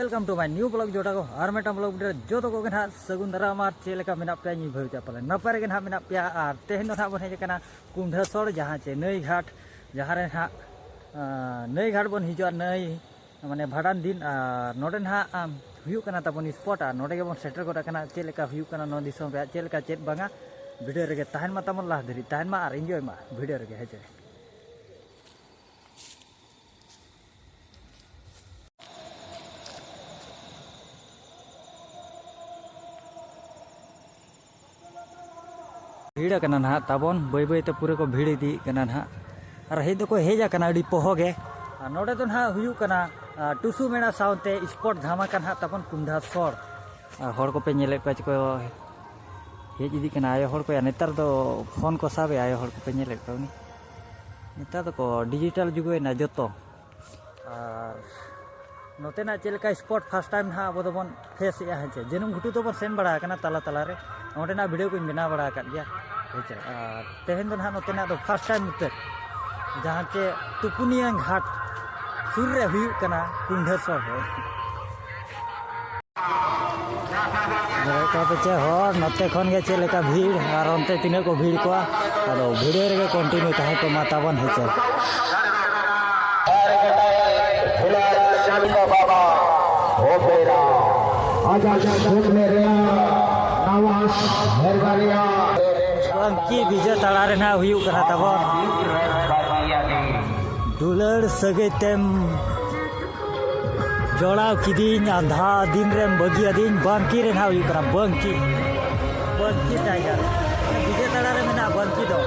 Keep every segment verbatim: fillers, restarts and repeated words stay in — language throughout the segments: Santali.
Welcome to my new vlog ᱡᱚᱴᱟ ᱠᱚ, ᱟᱨ ᱢᱤᱫᱴᱟᱝ vlog video ᱨᱮ ᱡᱚᱛᱚ ᱠᱚᱜᱮ ᱱᱟᱦᱟᱜ ᱥᱟᱹᱜᱩᱱ ᱫᱟᱨᱟᱢ᱾ ᱟᱨ ᱪᱮᱫ ᱞᱮᱠᱟ ᱢᱮᱱᱟᱜ ᱯᱮᱭᱟ? ᱤᱧ ᱵᱷᱟᱹᱵᱤ ᱪᱟᱯᱟᱞᱮ ᱱᱟᱯᱟᱭ ᱨᱮᱜᱮ ᱱᱟᱦᱟᱜ ᱢᱮᱱᱟᱜ ᱯᱮᱭᱟ᱾ ᱟᱨ ᱛᱮᱦᱮᱧ ᱫᱚ ᱱᱟᱦᱟᱜ ᱵᱚᱱ ᱦᱮᱡ ᱟᱠᱟᱱᱟ ᱠᱩᱢᱰᱷᱟᱹᱥᱚᱲ, ᱡᱟᱦᱟᱸ ᱪᱮ ᱱᱟᱹᱭ ᱜᱷᱟᱴ, ᱡᱟᱦᱟᱸ ᱨᱮ ᱱᱟᱦᱟᱜ, ᱟᱸ, ᱱᱟᱹᱭ ᱜᱷᱟᱴ ᱵᱚᱱ ᱦᱤᱡᱩᱜᱼᱟ, ᱱᱟᱹᱭ ᱢᱟᱱᱮ ᱵᱷᱟᱸᱰᱟᱱ ᱫᱤᱱ᱾ ᱟᱨ ᱱᱚᱰᱮ ᱱᱟᱦᱟᱜ, ᱟᱢ, ᱦᱩᱭᱩᱜ ᱠᱟᱱᱟ ᱛᱟᱵᱚᱱ spot, ᱟᱨ ᱱᱚᱰᱮ ᱜᱮᱵᱚᱱ ᱥᱮᱴᱮᱨ ᱜᱚᱫ ᱟᱠᱟᱱᱟ᱾ ᱪᱮᱫ ᱞᱮᱠᱟ ᱦᱩᱭᱩᱜ ᱠᱟᱱᱟ ᱱᱚᱣᱟ ᱫᱤᱥᱚᱢ ᱨᱮᱭᱟᱜ, ᱪᱮᱫ ᱞᱮᱠᱟ ᱪᱮᱫ ᱵᱟᱝᱟ, video ᱨᱮᱜᱮ ᱛᱟᱦᱮᱱ ᱢᱟ ᱛᱟᱵᱚᱱ, ᱞᱟᱦᱟ ᱫᱷᱟᱹᱨᱤᱡ ᱛᱟᱦᱮᱱ ᱢᱟ ᱟᱨ enjoy ᱢᱟ video ᱨᱮᱜᱮ, ᱦᱮᱸ ᱪᱮ᱾ ᱵᱷᱤᱲ ᱟᱠᱟᱱᱟ ᱱᱟᱦᱟᱜ ᱛᱟᱵᱚᱱ, ᱵᱟᱹᱭ ᱵᱟᱹᱭ ᱛᱮ ᱯᱩᱨᱟᱹ ᱠᱚ ᱵᱷᱤᱲ ᱤᱫᱤᱭᱮᱜ ᱠᱟᱱᱟ ᱱᱟᱦᱟᱜ᱾ ᱟᱨ ᱦᱮᱡ ᱫᱚᱠᱚ ᱦᱮᱡ ᱟᱠᱟᱱᱟ ᱟᱹᱰᱤ ᱯᱚᱦᱚ ᱜᱮ᱾ ᱟᱨ ᱱᱚᱰᱮ ᱫᱚ ᱱᱟᱦᱟᱜ ᱦᱩᱭᱩᱜ ᱠᱟᱱᱟ, ᱟᱨ, ᱴᱩᱥᱩ ᱢᱮᱞᱟ ᱥᱟᱶᱛᱮ spot ᱫᱷᱟᱢᱟᱠᱟ ᱱᱟᱦᱟᱜ ᱛᱟᱵᱚᱱ ᱠᱩᱢᱰᱷᱟᱥᱚᱲ᱾ ᱟᱨ ᱦᱚᱲ ᱠᱚᱯᱮ ᱧᱮᱞᱮᱫ ᱠᱚᱣᱟ ᱪᱮᱠᱚ ᱦᱮᱡ ᱤᱫᱤᱜ ᱠᱟᱱᱟ, ᱟᱭᱳ ᱦᱚᱲ ᱠᱚ᱾ ᱱᱮᱛᱟᱨ ᱫᱚ ᱯᱷᱳᱱ ᱠᱚ ᱥᱟᱵᱮᱜᱼᱟ, ᱟᱭᱳ ᱦᱚᱲ ᱠᱚᱯᱮ ᱧᱮᱞᱮᱫ ᱠᱚᱣᱟ᱾ ᱩᱱᱤ ᱱᱮᱛᱟᱨ ᱫᱚᱠᱚ digital ᱡᱩᱜᱽ ᱮᱱᱟ ᱡᱚᱛᱚ᱾ ᱟᱨ ᱱᱚᱛᱮᱱᱟᱜ ᱪᱮᱫ ᱞᱮᱠᱟ spot first time ᱱᱟᱦᱟᱜ ᱟᱵᱚ ᱫᱚᱵᱚᱱ face ᱮᱜᱼᱟ, ᱦᱮᱸ ᱪᱮ᱾ ᱡᱟᱹᱱᱩᱢ ᱜᱷᱩᱴᱩ ᱫᱚᱵᱚᱱ ᱥᱮᱱ ᱵᱟᱲᱟ ᱟᱠᱟᱱᱟ ᱛᱟᱞᱟ ᱛᱟᱞᱟ ᱨᱮ, ᱚᱸᱰᱮᱱᱟᱜ video ᱠᱚᱧ ᱵᱮᱱᱟᱣ ᱵᱟᱲᱟ ᱟᱠᱟᱫ ᱜᱮᱭᱟ, ᱦᱮᱸ ᱪᱮ᱾ ᱟᱨ ᱛᱮᱦᱮᱧ ᱫᱚ ᱱᱟᱦᱟᱜ ᱱᱚᱛᱮᱱᱟᱜ ᱫᱚ first time ᱩᱛᱟᱹᱨ, ᱡᱟᱦᱟᱸ ᱪᱮ ᱛᱩᱯᱩᱱᱤᱭᱟᱹ ᱜᱷᱟᱴ ᱥᱩᱨ ᱨᱮ ᱦᱩᱭᱩᱜ ᱠᱟᱱᱟ ᱠᱩᱢᱰᱷᱟᱹᱥᱚᱲ ᱨᱮ᱾ ᱧᱮᱞᱮᱫ ᱠᱚᱣᱟ ᱯᱮ ᱪᱮ ᱦᱚᱲ, ᱱᱚᱛᱮ ᱠᱷᱚᱱ ᱜᱮ ᱪᱮᱫ ᱞᱮᱠᱟ ᱵᱷᱤᱲ ᱟᱨ ᱚᱱᱛᱮ ᱛᱤᱱᱟᱹᱜ ᱠᱚ ᱵᱷᱤᱲ ᱠᱚᱣᱟ᱾ ᱟᱫᱚ video ᱨᱮᱜᱮ continue ᱛᱟᱦᱮᱸ ᱠᱚᱜ ᱢᱟ ᱛᱟᱵᱚᱱ, ᱦᱮᱸ ᱪᱮ᱾ ᱵᱟᱵᱟ ᱦᱚᱯᱮᱨᱟ ᱟᱡᱟᱜ ᱥᱩᱠ ᱢᱮ ᱨᱮᱭᱟ ᱱᱟᱣᱟ ᱦᱮᱨᱵᱟᱨᱤᱭᱟ᱾ ᱵᱟᱝᱠᱤ ᱵᱤᱡᱮ ᱛᱟᱲᱟ ᱨᱮ ᱱᱟᱜ ᱦᱩᱭᱩᱜ ᱠᱟᱱᱟ ᱛᱟᱵᱚᱱ᱾ ᱫᱩᱞᱟᱹᱲ ᱥᱟᱹᱜᱟᱹᱭ ᱛᱮᱢ ᱡᱚᱲᱟᱣ ᱠᱤᱫᱤᱧ, ᱟᱸᱫᱷᱟ ᱫᱤᱱ ᱨᱮᱢ ᱵᱟᱹᱜᱤ ᱟᱹᱫᱤᱧ, ᱵᱟᱝᱠᱤ ᱨᱮ ᱱᱟᱜ ᱦᱩᱭᱩᱜ ᱠᱟᱱᱟ ᱵᱟᱝᱠᱤ᱾ ᱵᱟᱝᱠᱤ ᱴᱟᱭᱜᱟᱨ ᱵᱤᱡᱮ ᱛᱟᱲᱟ ᱨᱮ ᱢᱮᱱᱟᱜᱼᱟ ᱵᱟᱝᱠᱤ ᱫᱚ᱾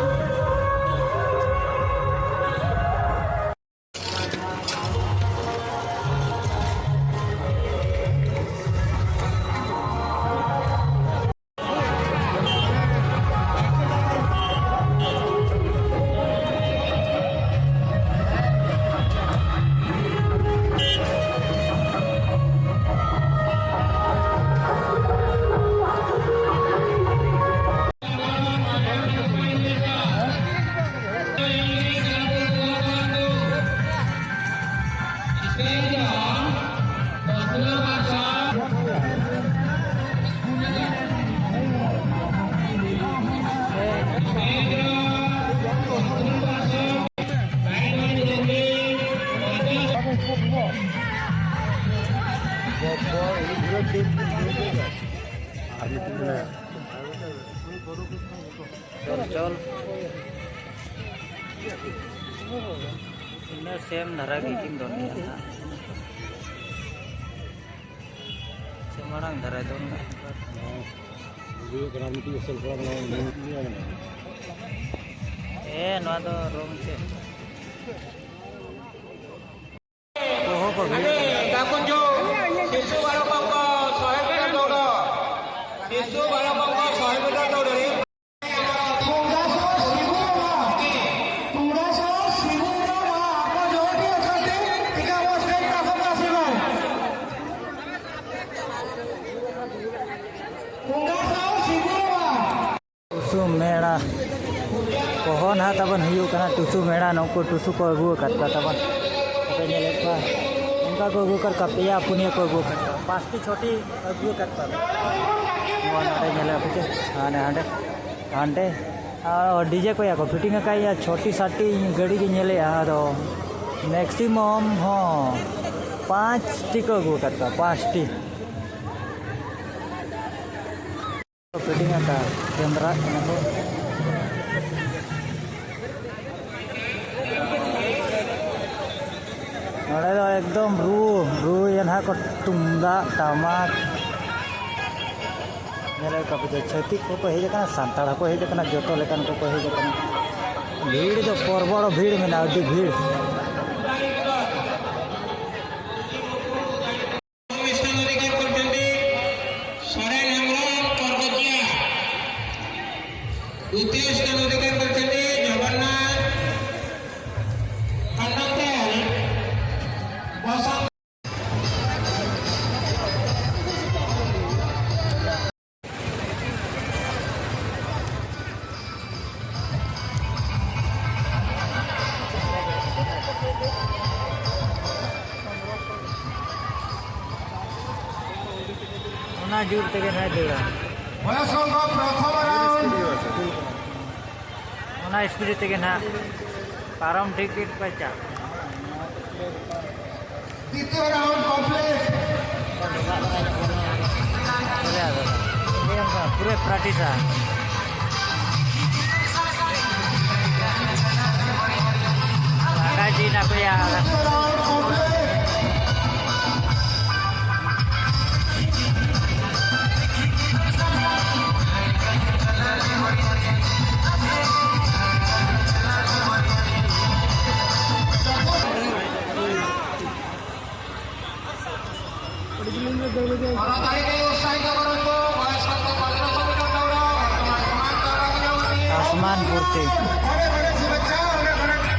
ᱪᱚᱞ, ᱪᱚᱞ᱾ ᱤᱱᱟᱹ ᱥᱮᱢ ᱫᱷᱟᱨᱟ ᱜᱮᱠᱤᱱ ᱫᱚᱱ ᱜᱮᱭᱟ ᱱᱟᱦᱟᱜ᱾ ᱥᱮ ᱢᱟᱲᱟᱝ ᱫᱷᱟᱨᱟᱭ ᱫᱚᱱ ᱠᱟᱜ᱾ ᱦᱩᱭᱩᱜ ᱠᱟᱱᱟ ᱢᱤᱫᱴᱤᱡ ᱥᱮᱞ ᱠᱚᱲᱟ ᱢᱮᱱᱟᱭᱟ, ᱩᱱᱤ ᱢᱤᱫᱴᱤᱡ ᱢᱮᱱᱟᱭᱟ᱾ ᱦᱮᱸ, ᱱᱚᱣᱟ ᱫᱚ ᱨᱚᱝ ᱪᱮᱫ? ᱚᱦᱚ, ᱵᱟᱹᱵᱤ᱾ ᱫᱟᱠᱚᱧᱡᱚ ᱥᱤᱥᱩ ᱵᱟᱞᱚᱠᱚᱝᱠᱚ ᱥᱚᱦᱮ ᱢᱤᱴᱟᱨ ᱫᱚᱣᱲ, ᱥᱤᱥᱩ ᱵᱟᱞᱚᱠᱚᱝᱠᱚ ᱥᱚᱦᱮ ᱢᱤᱴᱟᱨ ᱫᱚᱣᱲ ᱨᱮ ᱛᱩᱲᱟ ᱥᱚ ᱥᱤᱵᱩ ᱨᱟᱢᱟ, ᱛᱩᱲᱟ ᱥᱚ ᱥᱤᱵᱩ ᱨᱟᱢᱟ, ଆପଣ ଯୋଉଠି ଅଛନ୍ତି, ଟିକେ ଆମ ଷ୍ଟେଜ୍ ପାଖକୁ ଆସିବେ। ତୁଣ୍ଡା ସାହୁ ସିବୁଆ। ᱴᱩᱥᱩ ᱢᱮᱲᱟ ᱠᱚᱦᱚᱸ ᱱᱟᱦᱟᱜ ᱛᱟᱵᱚᱱ ᱦᱩᱭᱩᱜ ᱠᱟᱱᱟ᱾ ᱴᱩᱥᱩ ᱢᱮᱲᱟ ᱱᱩᱠᱩ ᱴᱩᱥᱩ ᱠᱚ ᱟᱹᱜᱩ ᱟᱠᱟᱫ ᱠᱚᱣᱟ ᱛᱟᱵᱚᱱ᱾ ᱟᱯᱮ ᱧᱮᱞᱮᱫ ᱠᱚᱣᱟ, ᱚᱱᱠᱟ ᱠᱚ ᱟᱹᱜᱩ ᱟᱠᱟᱫ ᱠᱚᱣᱟ, ᱯᱮᱭᱟ ᱯᱩᱱᱭᱟᱹ ᱠᱚ ᱟᱹᱜᱩ ᱟᱠᱟᱫ ᱠᱚᱣᱟ, ᱯᱟᱸᱪᱴᱤ ᱪᱷᱚᱴᱤ ᱟᱹᱜᱩ ᱟᱠᱟᱫ ᱠᱚᱣᱟ᱾ ᱱᱚᱣᱟ ᱱᱚᱰᱮ ᱧᱮᱞᱮᱫ ᱯᱮ ᱪᱮ, ᱦᱟᱸᱰᱮ ᱦᱟᱸᱰᱮ ᱦᱟᱸᱰᱮ ᱟᱨ ᱰᱤᱡᱮ ᱠᱚᱭᱟ ᱠᱚ ᱯᱷᱤᱴᱤᱝ ᱟᱠᱟᱫ ᱭᱟ, ᱪᱷᱚᱴᱤ ᱥᱟᱛᱴᱤ ᱜᱟᱹᱰᱤ ᱜᱮ ᱧᱮᱞᱮᱜᱼᱟ᱾ ᱟᱫᱚ ᱢᱮᱠᱥᱤᱢᱟᱢ ᱦᱚᱸ ᱯᱟᱸᱪᱴᱤ ᱠᱚ ᱟᱹᱜᱩ ᱟᱠᱟᱫ ᱠᱚᱣᱟ, ᱯᱟᱸᱪᱴᱤ᱾ ᱯᱷᱤᱴᱤᱝ ᱟᱠᱟᱫ ᱠᱮᱢᱨᱟ ᱠᱟᱱᱟ ᱠᱚ᱾ ᱱᱚᱰᱮ ᱫᱚ ᱮᱠᱫᱚᱢ ᱨᱩ, ᱨᱩᱭᱟ ᱱᱟᱦᱟᱜ ᱠᱚ ᱛᱩᱢᱫᱟᱜ, ᱴᱟᱢᱟᱠ᱾ ᱧᱮᱞᱮᱫ ᱠᱚᱣᱟ ᱯᱮ ᱡᱮ ᱪᱷᱟᱹᱛᱤᱠ ᱠᱚᱠᱚ ᱦᱮᱡ ᱟᱠᱟᱱᱟ, ᱥᱟᱱᱛᱟᱲ ᱦᱚᱸᱠᱚ ᱦᱮᱡ ᱟᱠᱟᱱᱟ, ᱡᱚᱛᱚ ᱞᱮᱠᱟᱱ ᱠᱚᱠᱚ ᱦᱮᱡ ᱟᱠᱟᱱᱟ᱾ ᱵᱷᱤᱲ ᱫᱚ ᱯᱚᱨᱵᱚᱲ ᱵᱷᱤᱲ ᱢᱮᱱᱟᱜᱼᱟ, ᱟᱹᱰᱤ ᱵᱷᱤᱲ᱾ ᱯᱨᱚᱛᱷᱚᱢ ᱥᱛᱷᱟᱱ ᱚᱫᱷᱤᱠᱟᱨ ᱠᱚᱨᱪᱷᱚᱱᱛᱤ ᱥᱚᱨᱮᱱ ᱦᱮᱢᱵᱨᱚᱢ ᱠᱚᱨᱜᱚᱡᱤᱭᱟ᱾ ᱫᱩᱛᱤᱭᱚ ᱥᱛᱷᱟᱱ ᱚᱫᱷᱤᱠᱟᱨ ᱠᱚᱨᱪᱷᱚᱱᱛᱤ ᱡᱚᱜᱚᱱᱱᱟᱛᱷ ᱠᱷᱟᱱᱰᱚᱛᱮᱞ, ᱵᱚᱥᱚᱱᱛ ᱚᱱᱟ ᱡᱳᱨ ᱛᱮᱜᱮ ᱱᱟᱭ ᱫᱟᱹᱲᱟ᱾ ᱵᱚᱭᱚᱥ ᱠᱚ ᱯᱨᱚᱛᱷᱚᱢ ᱨᱟᱣᱩᱱᱰ᱾ ᱚᱱᱟ ᱥᱯᱤᱰ ᱛᱮᱜᱮ ᱱᱟᱦᱟᱜ ᱯᱟᱨᱚᱢ ᱴᱷᱤᱠ ᱴᱷᱤᱠ ᱯᱮ ᱪᱟᱜ᱾ ᱫᱤᱛᱤᱭᱚ ᱨᱟᱣᱩᱱᱰ ᱠᱚᱢᱯᱞᱤᱴ᱾ ᱯᱩᱨᱟᱹ ᱯᱨᱮᱠᱴᱤᱥᱟ᱾ ᱞᱟᱸᱜᱟ ᱡᱤᱣᱤ ᱱᱟᱯᱟᱭᱟ᱾ আসমান ভর্তি।